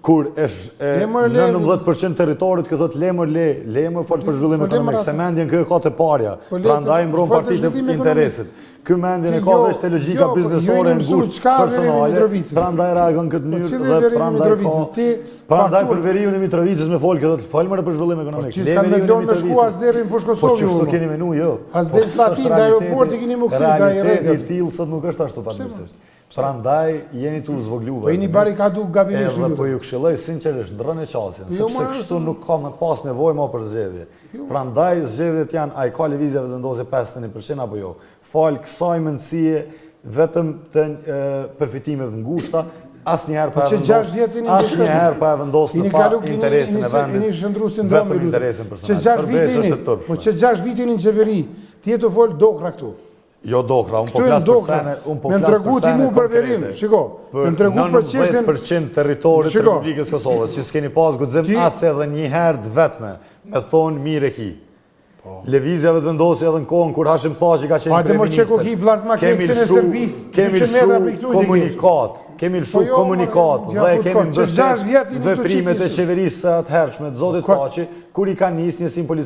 Kur e 19% territorit kjo thotë le mor le, le mor fol për zhvillim po, ekonomik, se mendjen kjo e ka te parja, po, prandaj mbron partitë e interesit. Ky mendjen e ka jo, veç te logjika jo, po, biznesore e ngushtë personale, prandaj reagon këtë po, mënyrë dhe prandaj ka prandaj për veriun e Mitrovicës me fol kjo thotë fol more për zhvillim ekonomik. Po le veriun e Mitrovicës. Me shku as deri në Fushë Kosovë. Po qështu keni menu jo. As deri në Sllatinë, dhe aeroporti keni më kthy, Realiteti i tillë sot nuk është ashtu fatmirësisht. Prandaj jeni tu u zvoglu Po jeni barrikadu gabimisht. Edhe po ju këshilloj sinqerisht ndrrone qasjen, jo, sepse kështu nuk ka me pas nevojë më për zgjedhje. Jo. Prandaj zgjedhjet janë a i ka lëvizja Vetëvendosje 51% apo jo. Falë kësaj mendësie vetëm të përfitimeve të ngushta, asnjëherë pa po e vendos, asnjëherë pa e vendos në pa interesin e vendit, vetëm interesin personal. Që 6 vite Po që 6 vite në qeveri, ti je tu fol dokrra këtu. Jo dokrra, unë po flas për sene, unë po flas për sene për verim, shiko, me më tregu për çështjen 19% territorit të Republikës Kosovës, që s'keni pas guxim as edhe një herë të vetme, me thonë mirë e ki. Po. Lëvizja Vetëvendosje edhe në kohën kur Hashim Thaçi ka qenë kryeministër. Kemi lëshu, kemi lëshu komunikatë, kemi lëshu po jo, komunikatë dhe kemi mbështet veprimet e qeverisë së atëhershme të zotit Thaçi kur i ka nisë njësinë policore.